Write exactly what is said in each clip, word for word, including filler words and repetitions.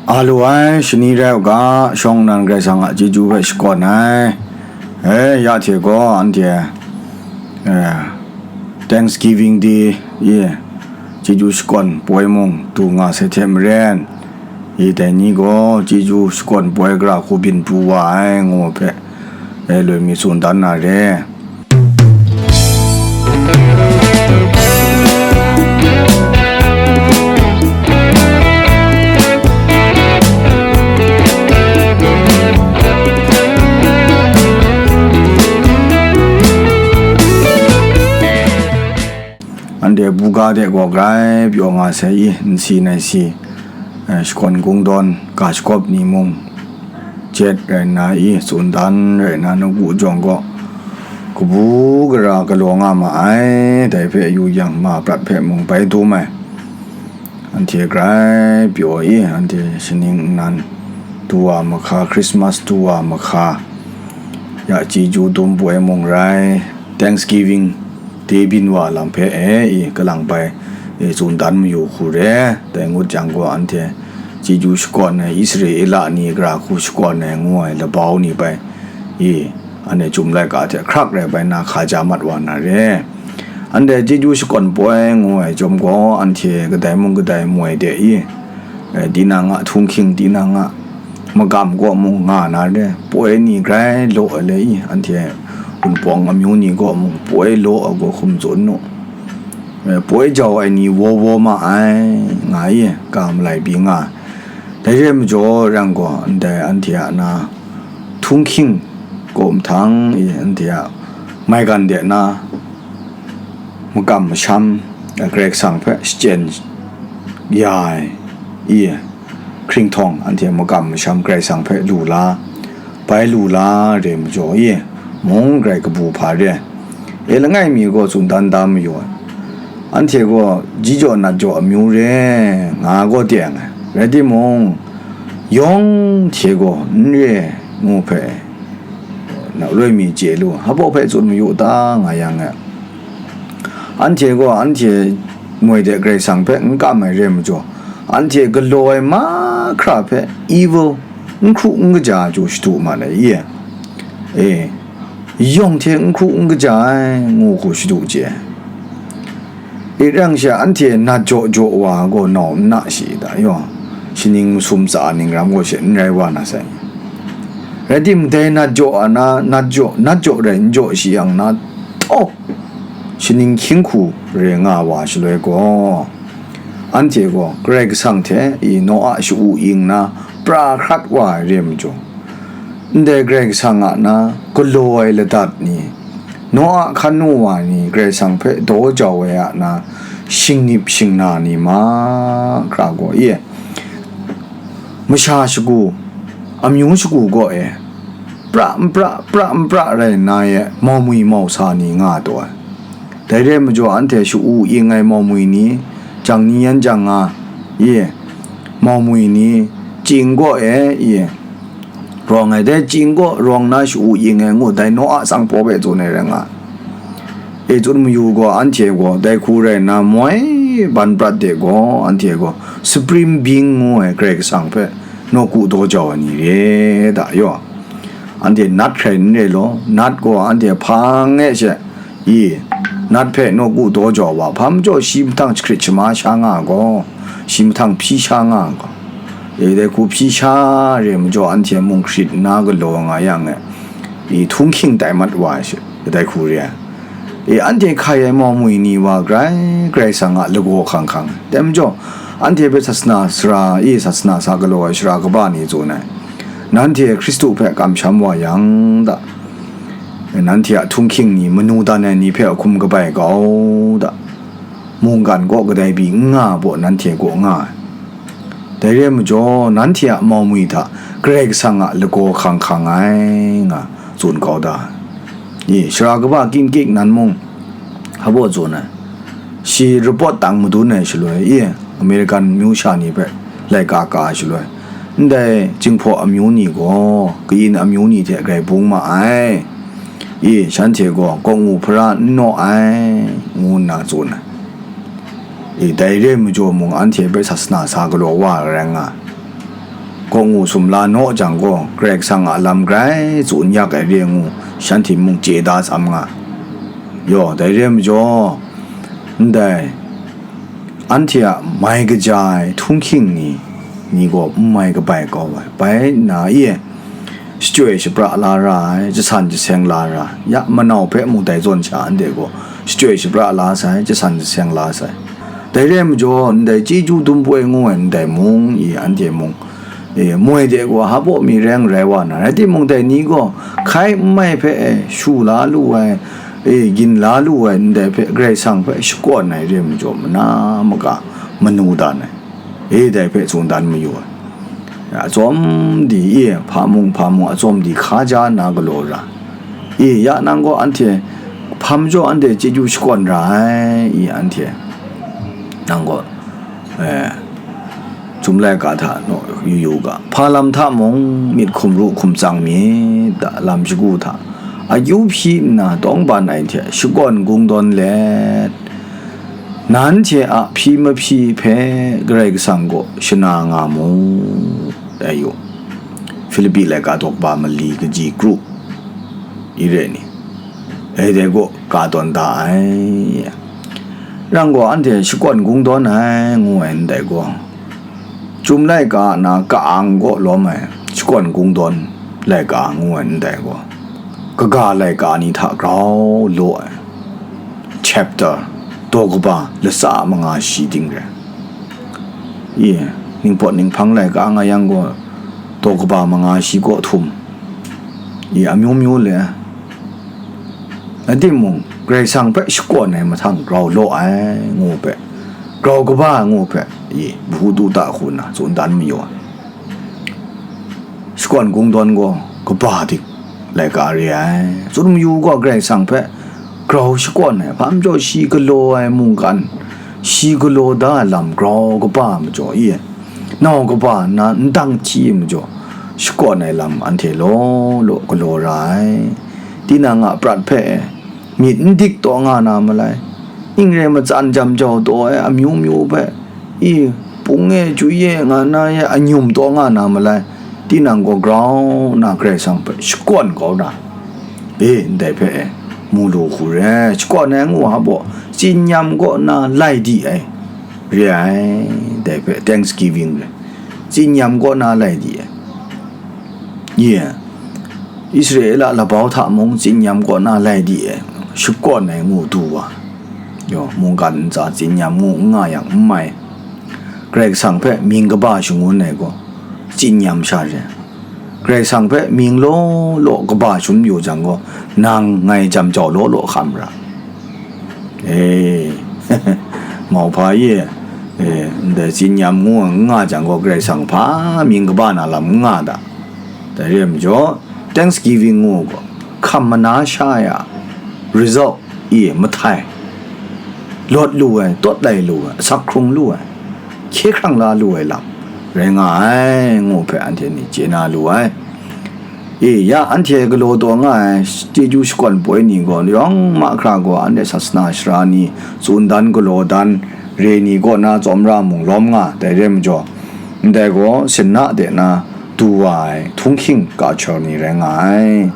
A lu ai shani rai u ga, shawng nnan Karai Kasang a chyeju hpe shakawn ai. E, ya hte gaw anhte, e, Thanksgiving Day, e, chyeju shakawn poi mung du nga sai hte maren, e, dai ni gaw chyeju shakawn poi gara hku byin pru wa ai, ngu hpe, e, loi mi tsun dan na re. Anhte buga de gaw grai pyaw nga sai i, nsi nai si, eh, shakawn kungdawn, ga shagawp ni mung, jet rai nna i, tsun dan rai nna, nawku jawng gaw kabu gara galaw nga ma ai, dai hpe yu yang, ma prat hpe mung bai dum ai. Anhte grai pyaw i, anhte shaning nnan du wa mahka, Christmas du wa mahka, ya chyeju dum poi mung rai, Thanksgiving Day byin wa lam hpe e i, kalang bai e tsun dan mayu hku re. Dai ngut jang gaw, anhte chyeju shakawn ai, Israela ni gara hku shakawn ai ngu ai labau ni bai i, anhte chyum laika hte hkrak rai bai nna hka ja mat wa na re. Anhte chyeju shakawn poi ngu ai chyawm gaw, anhte kadai mung kadai moi de i, eh, tinang a htunghking, tinang a magam kaw mung nga na re, poi ni grai law ai le i, anhte Wunpawng amyu ni kaw mung poi law ai gaw hkum tsun nu. Eh, poi jau ai ni waw waw ma ai, nga i, ga malai byi nga. Dai re majaw, rang gaw, ndai anhte a na htunghking kaw mahtang i, anhte a maigan de na makam masham, eh, Karai Kasang hpe shachyen ya ai i, hkringhtawng anhte makam masham Karai Kasang hpe lu la, bai lu la re majaw i, mung grai kabu hpa re. E langai mi gaw tsun dan da mayu ai. Anhte gaw ji jaw nat jaw amyu re, nga gaw teng ai. Rai timung, yawng hte gaw n re, ngu hpe, na loi mi chye lu, hpa hpe tsun mayu ta, nga yang e. Anhte gaw anhte moi de Karai Kasang hpe n kam ai re majaw, anhte galaw ai mahkra hpe evil n hkru n kaja chyu shadu mat ai i? E, yawng hte n hkru n kaja ai, ngu hku shadu chye ai. E, rang she anhte nat jaw jaw wa gaw nau n na shi ta, yaw, shaning masum tsa ning ram gaw she n rai wa na sai. Rai timung, dai nat jaw a na, nat jaw, nat jaw rai n jaw shi yang na, taw, shaning hkying hku re nga wa shaloi gaw, anhte gaw Karai Kasang hte i Noa sha-u ing nna pra hkrat wa ai re majaw, ndai Karai Kasang a na galaw ai ladat ni, Noa hkan nu wa ni Karai Kasang hpe daw jau ai a na shingnip shingna ni mahkra gaw e, masha shagu, amyu shagu gaw e, pra n pra, pra n pra rai nna e, mau mwi mau sa ni nga taw ai. Dai re majaw, anhte sha-u ing ai mau mwi ni, jang ni yan jang nga, e, mau mwi ni, chying gaw e, e, rawng ai, dai chying gaw rawng na sha-u ing ai ngu, dai Noa sanghpaw hpe tsun ai rai nga. E, tsun mayu gaw, anhte gaw dai hku rai nna, moi ban prat de gaw, anhte gaw supreme being ngu ai Karai Kasang hpe nawku daw jau ai ni re da, yaw. Anhte nat hkrai n re law, nat gaw anhte hpang e she, i, nat hpe nawku daw jau wa, hpa majaw shi mahtang jahkrit shama sha nga gaw, shi mahtang hpyi sha nga gaw, e, dai hku hpyi sha re majaw, anhte mung hkrit nna galaw nga yang e, i, htunghking tai mat wa ai she, dai hku re ai. E, anhte hkai ai mau mwi ni wa grai, Karai Kasang a lagaw hkang hkang. Dai majaw, anhte hpe sasana sara, e, sasana sa galaw ai sara kaba ni tsun ai, nanhte Hkristu hpe kamsham wa yang da, nanhte a htunghking ni, manu dan ai ni hpe a hkum kabai kau da, mungkan kaw kadai pyi n nga ai baw nanhte kaw nga ai. Dai re ai majaw, nanhte a mau mwi hta Karai Kasang a lagaw hkang hkang ai, nga tsun kau da ai. I, sara kaba Kin Kik nan mung, hpa baw tsun ai, shi report tang madun ai shaloi, i, American amyu sha ni hpe laika ka ai shaloi, ndai Jinghpaw amyu ni gaw kayin amyu ni hte grai bung ma ai, i, shanhte gaw kawng u hpara n naw ai, ngu nna tsun ai. I, dai re ai majaw mung, anhte hpe sasana sa galaw wa ai rai nga ai. gaw ngu sumla naw jang gaw, Karai Kasang a lam grai tsun yak ai re ngu, shanhte mung chye da sam nga. Yaw, dai re ai majaw, ndai, anhte a mai kaja ai htunghking ni, ni gaw n mai kabai kau ai. Bai nna, e, shachyoi shapra la ra ai, jasan jaseng la ra, ya manau hpe mung dai zawn sha anhte gaw shachyoi shapra la sai, jasan jaseng la sai. Dai re ai majaw, ndai chyeju dum poi ngu ai ndai mung, e, anhte mung, e, moi de gaw hpa mi reng rai wa na, rai timung, dai ni gaw hkai n mai hpe, e, shu la lu ai, e, gin la lu ai ndai hpe, Karai Kasang hpe shakawn ai re ai majaw, mana maka manu dan ai, e, dai hpe tsun dan mayu ai. Atsawm di, e, hpa mung hpa mung atsawm di hka ja nna galaw ra. E, ya nang gaw anhte hpa majaw anhte chyeju shakawn ra ai, e, anhte nang gaw, e, Chyum laika hta naw yu yu ga, hpa lam hta mung myit hkum ru hkum tsang myit da, lam shagu hta akyu hpyi nna tawngban ai hte shakawn kungdawn let, nanhte a hpyi mahpyi hpe Karai Kasang kaw shana nga mu, dai yu. Hpilipi laika daw kaba mali kaji kru i re ni, e, dai gaw ka tawn da ai. Rang gaw, anhte shakawn kungdawn ai ngu ai ndai gaw, Chyum laika na ka-ang kaw lawm ai shakawn kungdawn laika ngu ai ndai gaw, kaga laika ni hta grau law ai chapter, daw kaba latsa manga shi ding rai. I, ningpawt ninghpang laika nga yang gaw, daw kaba manga shi kaw htum, i, amyu myu le, a timung, Karai Kasang hpe shakawn ai mahtang grau law ai ngu hpe, grau kaba ngu hpe, i, Bahutu ta hku nna tsun dan mayu ai. Shakawn kungdawn gaw kaba dik laika re ai. Tsun mayu gaw, Karai Kasang hpe grau shakawn ai, hpa majaw shi galaw ai mungkan, shi galaw da ai lam grau kaba majaw, i, nau kaba nna n dang hti ai majaw, shakawn ai lam anhte law law galaw ra ai. Tinang a prat hpe myit n dik taw nga na malai, ning re matsan jam jau taw ai amyu myu hpe, i, pung e, chyoi e nga na ya anyum taw nga na malai, tinang gaw grau nna Karai Kasang hpe shakawn kau na, e, ndai hpe, e, mu lu hku re, shakawn ai ngu hpa baw, tsin nyam kaw na lai di ai, re ai, dai hpe thanksgiving re, tsin nyam kaw na lai di ai. Ye, Israela labau hta mung tsin nyam kaw na lai di ai, shakawn ai ngu du wa, yaw, mungkan ntsa tsin nyam ngu n nga yang n mai, Karai Kasang hpe mying kaba shangun ai gaw, tsin nyam sha re. Karai Kasang hpe mying law law kaba shangun yu jang gaw, nang ngai jam jau law law hkam ra. E, mauhpa e, e, ndai tsin nyam ngu n nga jang gaw, Karai Kasang hpa mying kaba na lam n nga da. Dai re ai majaw, thanksgiving ngu gaw, hkam mana sha ya, result, e, mahtai, lawt lu ai, tawt lai lu ai, asak hkrung lu ai, hkye hkrang la lu ai lam rai nga ai, ngu hpe anhte ni chye na lu ai. E, ya anhte galaw taw nga ai chyeju shakawn poi ni gaw, yawng mahkra gaw anhte sasana sara ni tsun dan galaw dan re ni kaw na tsawmra mung lawm nga, dai re ai majaw, ndai gaw sinna de na du wa ai htunghking kachor ni rai nga ai.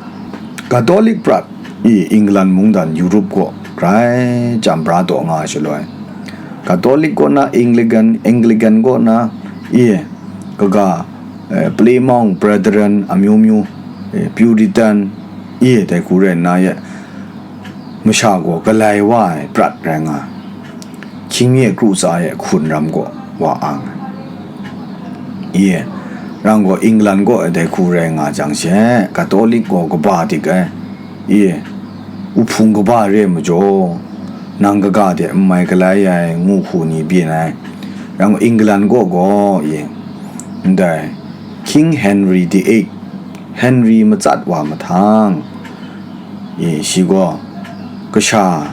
Katolik prat i England mungdan Europe kaw grai chyam bra taw nga ai shaloi, Katolik kaw na Anglican, Anglican kaw na i kaga, eh, Plymouth Brethren amyu myu, eh, Puritan i dai hku rai nna ye, masha gaw galai wa ai prat rai nga, hkying ye kru tsa ye hkun ram gaw wa ang. Ye, rang gaw England kaw e dai hku rai nga jang she, Katolik gaw kaba dik ai. Ye, uhpung kaba re ai majaw, nang kaga de n mai galai ai ngu hku ni byin ai. Rang gaw England kaw gaw, ye, ndai King Henry the eighth, Henry matsat wa mahtang, e, shi gaw kasha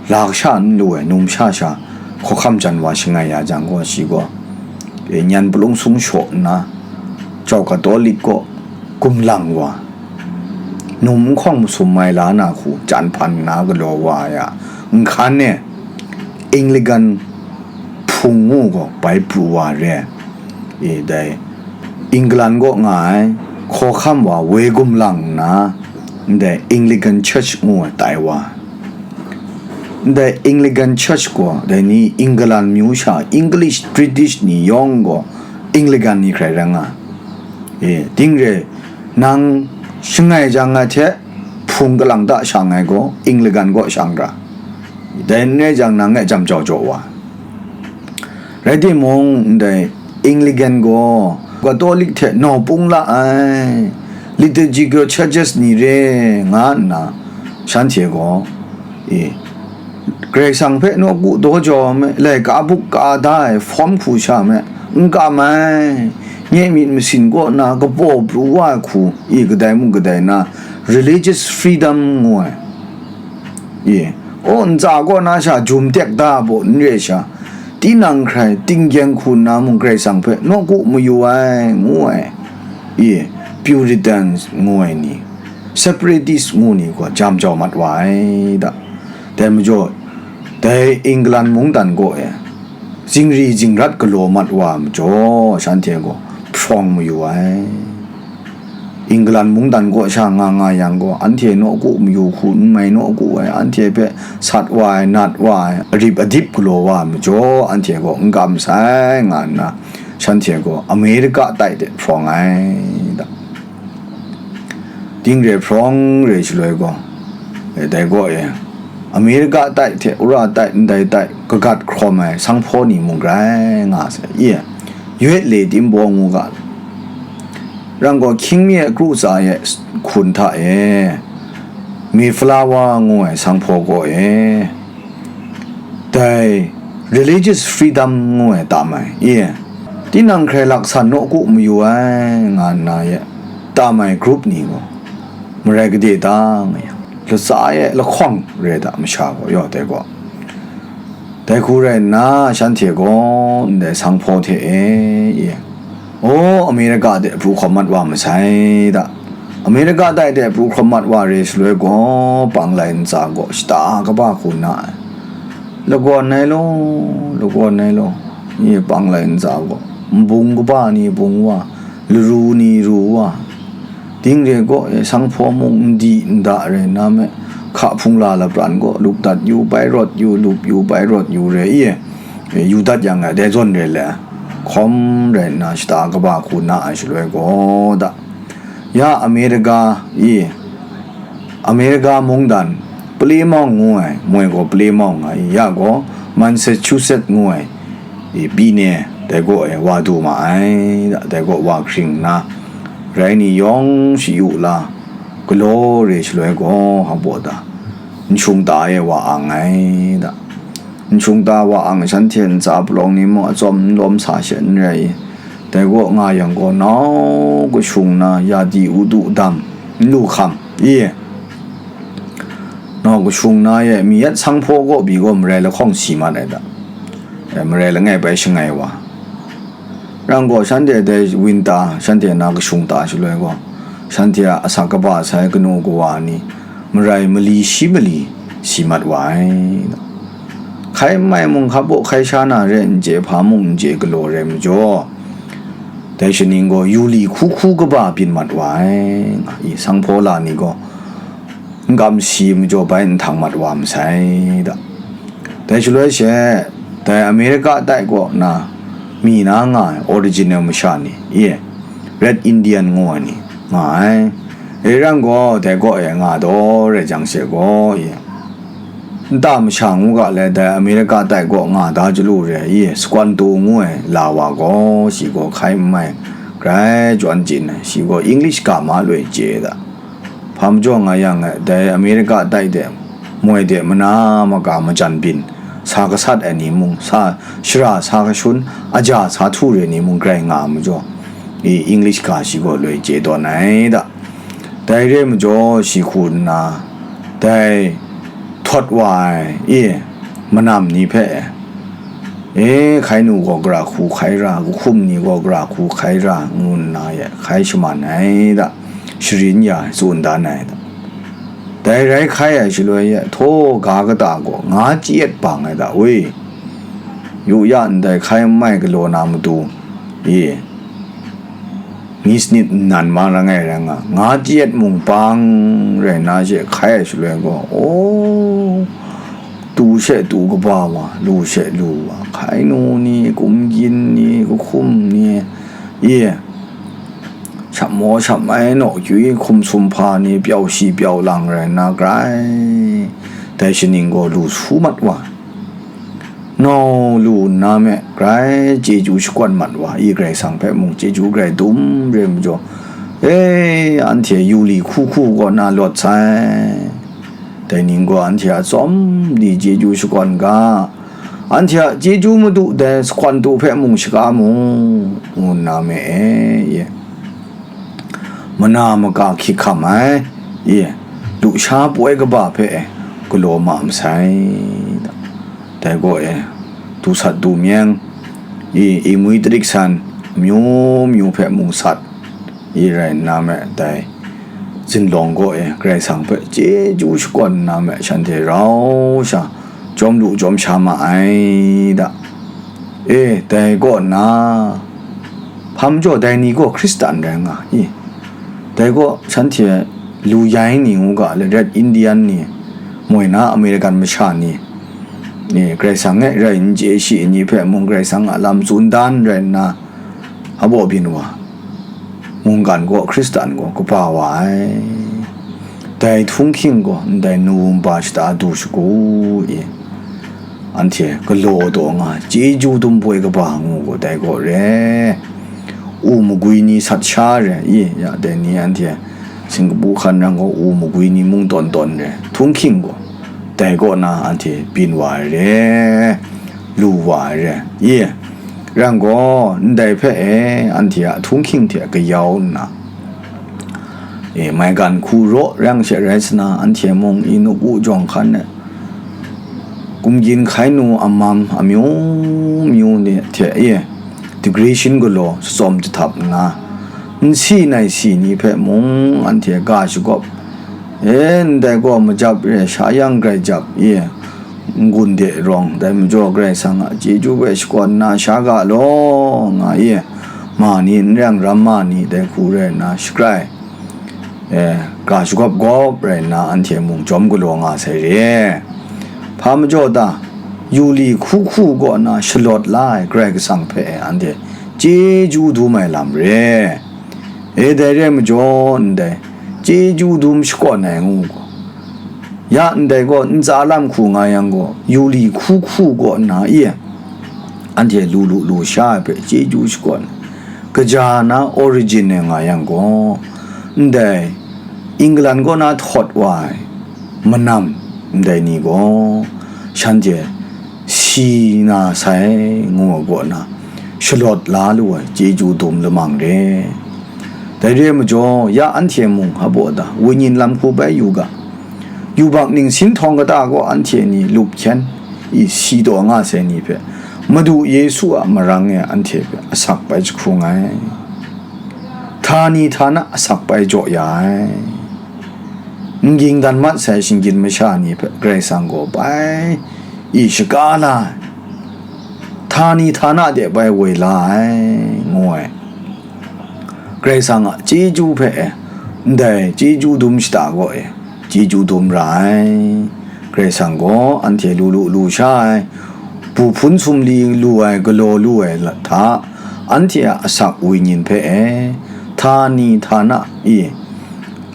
la kasha n lu ai, numsha sha hkawhkam jan wa shangai ya jang gaw, shi gaw, e, nyan palung sung shaw nna, jau Katolik kaw gumlang wa, num n hkawng masum mai la na hku, jan hpan nna galaw wa ai a, nhkan e, Anglican hpung ngu gaw bai pru wa re ai. E, dai England kaw nga ai hkawhkam wa woi gumlang nna, ndai Anglican Church ngu ai tai wa. Ndai Anglican Church gaw dai ni England myu sha, English, British ni yawng gaw Anglican ni hkrai rai nga. E, ting re, nang shangai jang ai hte, hpung kalang ta shang ai gaw Anglican kaw shang ra. Dai n rai jang, nang e jam jau jaw wa. Rai timung, ndai Anglican gaw Catholic hte nawpung la ai liturgical churches ni re nga nna, shanhte gaw, e, Karai Kasang hpe nawku daw jau ai me, laika buk ka da ai hpawm hku sha me, n kam ai, nye myit masin kaw na kapaw pru wa ai hku, i kadai mung kadai na, religious freedom ngu ai. I, o, ntsa kaw na sha jum tek da baw n re sha, tinang hkrai tinggyeng hku nna mung Karai Kasang hpe nawku mayu ai, ngu ai. I, Puritans ngu ai ni, Separatist ngu ni gaw jam jau mat wa ai da. Dai majaw, dai England mungdan kaw e, zingri zingrat galaw mat wa majaw, shanhte gaw hprawng mayu ai. England mungdan kaw sha nga nga yang gaw, anhte nawku mayu hku n mai nawku ai, anhte hpe sat wa ai, nat wa ai, arip adip galaw wa ai majaw, anhte gaw n kam sai, nga nna, shanhte gaw America tai de hprawng ai da. Ting re hprawng re shaloi gaw, e, dai gaw e, America tai hte Ura tai ndai tai kagat hkrawm ai sanghpaw ni mung grai nga sai, i, Yowet le tim baw ngu ga, rang gaw, hkying mi ai kru tsa e hkun hta e, Mayflower ngu ai sanghpaw gaw e, dai religious freedom ngu ai tam ai, i, tinang hkrai laksan nawku mayu ai, nga nna ye tam ai group ni gaw, marai gade ta nga yang, latsa e lahkawng re da masha gaw, yaw, dai gaw, dai hku rai nna, shanhte gaw ndai sanghpaw hte e, i, o, America de pru hkawm mat wa masai da. America tai de pru hkawm mat wa re shaloi gaw, panglai ntsa gaw shata kaba hku na ai. Lagawn ai law, lagawn ai law, nye panglai ntsa gaw, nbung kaba ni bung wa, laru ni ru wa, ting re gaw, e, sanghpaw mung n di n da rai nna me, hka hpung la lapran gaw, lup dat yu, bai rawt yu, lup yu, bai rawt yu re, i, e, yu dat yang e, dai zawn re le, hkawm rai nna, shata kaba hku na ai shaloi gaw da. Ya America i, America mungdan Plymouth ngu ai, moi gaw Plymouth nga i, ya gaw Massachusetts ngu ai, i, bine, dai gaw e wa du ma ai, dai gaw wa hkring nna, rai ni yawng shi yu la, galaw re shaloi gaw, hpa baw da, nshung ta e wa ang ai da. Nshung ta wa ang shanhte ntsa palawng ni mung atsawm n lawm sa she n rai i, dai gaw nga yang gaw, nau kashung na ya di u du dam, n lu hkam, i, nau kashung na ye mi yat sanghpaw gaw pyi gaw marai lahkawng si mat ai da, e, marai langai bai shangai wa. Rang gaw, shanhte dai winta, shanhte na kashung ta shaloi gaw, shanhte a asak kaba sai kanu kawa ni, marai mali shi mali si mat wa ai. Hkai n mai mung, hka baw hkai sha na re n chye, hpa mung n chye galaw rai majaw, dai shaning gaw yu li hku hku kaba byin mat wa ai, nga i, sanghpaw la ni gaw, n kam si majaw bai nhtang mat wa masai da. Dai shaloi she, dai America tai kaw na mi na nga ai original masha ni, i, Red Indian ngu ai ni nga ai. E rang gaw, dai kaw e nga daw rai jang she gaw, i, nta masha ngu ga le, dai America tai kaw nga da chyalu re, i, Squanto ngu ai la wa gaw, shi gaw hkai n mai, grai chyawn chyin ai, shi gaw English ga ma loi chye da. Hpa majaw nga yang e, dai America tai de, moi de mana maka majan byin, sa gasat ai ni mung, sa shara sa kashun, aja sa htu re ni mung grai nga ai majaw, i, English ga shi gaw loi chye tawn ai da. Dai re majaw shi hku nna, dai htawt wa ai, i, manam ni hpe, e, hkai nu gaw gara hku hkai ra, kahkum ni gaw gara hku hkai ra, ngu nna ye hkai shaman ai da, sharin ya ai, tsun dan ai da. Dai rai hkai ai shaloi ye, htaw ga kata gaw nga chye bang ai da, wi, yu ya ndai hkai n mai galaw na matu, i, Ni sanit nnan ma ra ngai rai nga, nga chyet mung pang rai na she hkai ai shaloi gaw, o, tu she tu kaba wa, lu she lu wa, hkainu ni, kumgyin ni, kahkum ni, i, shap maw shap mai naw kyu i hkum sumhpa ni, pyau shi pyau lang rai na grai, dai shaning gaw lu su mat wa. Nau lu nna me, grai chyeju shakawn mat wa, i Karai Kasang hpe mung chyeju grai dum re majaw, e, anhte yu li hku hku kaw na lawt sai. Dai ning gaw anhte a tsawm di chyeju shakawn ga, anhte a chyeju madu dai sakwan tu hpe mung shaga mu, ngu nna me e, ye. Mana maka hkyik hkam ai, i, lusha poi kaba hpe e, galaw ma masai. Dai gaw e, du sat du meng, i, imui tarik san, amyu myu hpe mung sat, i rai nna me, dai zinlawng gaw e, Karai Kasang hpe chyeju shakawn nna me, shanhte rau sha, jawm lu jawm sha ma ai da. E, dai kaw na, hpa majaw dai ni gaw Hkristan rai nga i? Dai gaw shanhte lu yai ni ngu ga, le Red Indian ni, moi na American masha ni, e, Karai Kasang e rai n chye shi ni hpe mung Karai Kasang a lam tsun dan rai nna, a baw byin wa, mungkan gaw Hkristan gaw kaba wa ai. Dai htunghking gaw ndai nu nba shata du shagu i, anhte galaw taw nga, chyeju dum poi kaba ngu gaw dai gaw re. U magwi ni sat sha re i, ya dai ni anhte singkabu hkan rang gaw u magwi ni mung tawn tawn re, htunghking gaw dai kaw na anhte byin wa ai re, lu wa ai re i, rang gaw, ndai hpe e, anhte a htunghking hte kayau nna, e, maigan hku raw rang she rai sa na, anhte mung i nup u jawng hkan e, kumgyin hkai nu amam amyu myu ni hte e, degression galaw shatsawm jahtap nna, nsi nai si ni hpe mung anhte ga shagawp, e, ndai gaw majap re, sha yang grai jap, e, n-gun de rawng, dai majaw Karai Kasang a chyeju hpe shakawn na sha ga law, nga i, ma ni n reng ram ma ni dai hku rai nna shakrai, e, ga shagawp gawp rai nna anhte mung jawm galaw nga sai re. Hpa majaw ta, yu li hku hku kaw na shalawt la ai Karai Kasang hpe anhte chyeju dum ai lam re. E, dai re majaw ndai, chyeju dum shakawn ai ngu gaw, ya ndai gaw ntsa lam hku nga yang gaw, yu li hku hku kaw nna i, anhte lu lu lu sha ai hpe chyeju shakawn, kaja na origin e nga yang gaw, ndai England kaw na htawt wa ai manam ndai ni gaw, shanhte si na sai ngu ai kaw na, shalawt la lu ai chyeju dum lamang re. Dai re ai majaw, ya anhte mung a baw ta, wenyin lam hku bai yu ga, yubak ningsin htawng kata gaw anhte ni lup hkyen i si taw nga sai ni hpe, Madu Yesu a marang e anhte hpe asak bai jahkrung ai, htani htana asak bai jaw ya ai, n ging dan mat sai shinggyim masha ni hpe Karai Kasang gaw bai i shaga la ai, htani htana de bai woi la ai, ngu ai. Karai Kasang a chyeju hpe e, ndai chyeju dum shata gaw e, chyeju dum ra ai. Karai Kasang gaw anhte lu lu lu sha ai, bu hpun sumli lu ai, galaw lu ai hta, anhte a asak wenyin hpe e, htani htana i,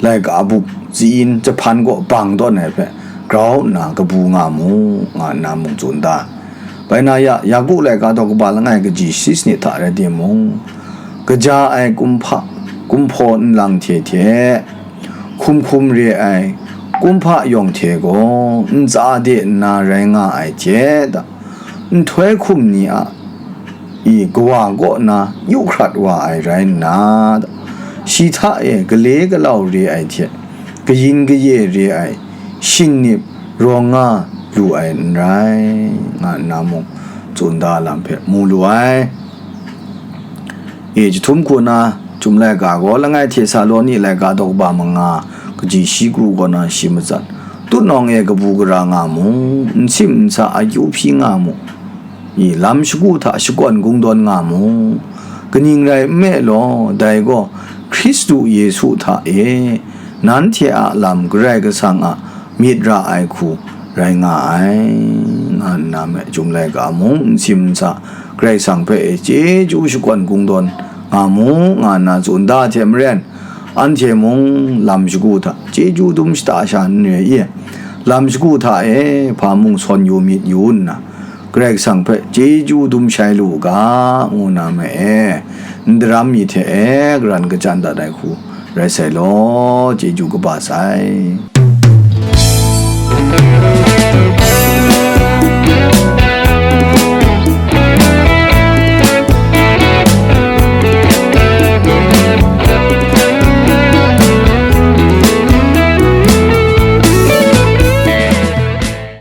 laika bup tsi-in jahpan kaw bang tawn ai hpe grau nna kabu nga mu, nga nna mung tsun da. Bai na ya, Yaku laika daw kaba langai kaji shi sanit hta rai timung, kaja ai kumhpa, kumhpaw nlang hte hte, hkum hkum re ai kumhpa yawng hte gaw ntsa de nna rai nga ai hte da, nhtoi hkum ni a i kawa kaw na yu hkrat wa ai rai nna, shi hta e gale galau re ai hte, kayin kaye re ai, shingnip rawng nga lu ai n rai, nga nna mung tsun da lam hpe mu lu ai. E jahtum hku na, Chyum laika gaw langai Htesaloni laika daw kaba manga, kaji shi kru kaw na shi matsat, tutnawng e kabu gara nga mu, n sim n sa akyu hpyi nga mu, i lam shagu hta shakawn kungdawn nga mu, Kaning rai nme law, dai gaw Hkristu Yesu hta e nanhte a lam Karai Kasang a myit ra ai hku rai nga ai, nga nna me, Chyum laika mung n sim n sa, Karai Kasang hpe e chyeju shakawn kungdawn nga mu, nga nna tsun da hte maren, anhte mung lam shagu hta chyeju dum shata sha n re i? Lam shagu hta e hpa mung sawn yu myit yu nna, Karai Kasang hpe chyeju dum shai lu u ga, ngu na me e, n daram mi hte e karan kachyan dat ai hku rai sai law, chyeju kaba sai.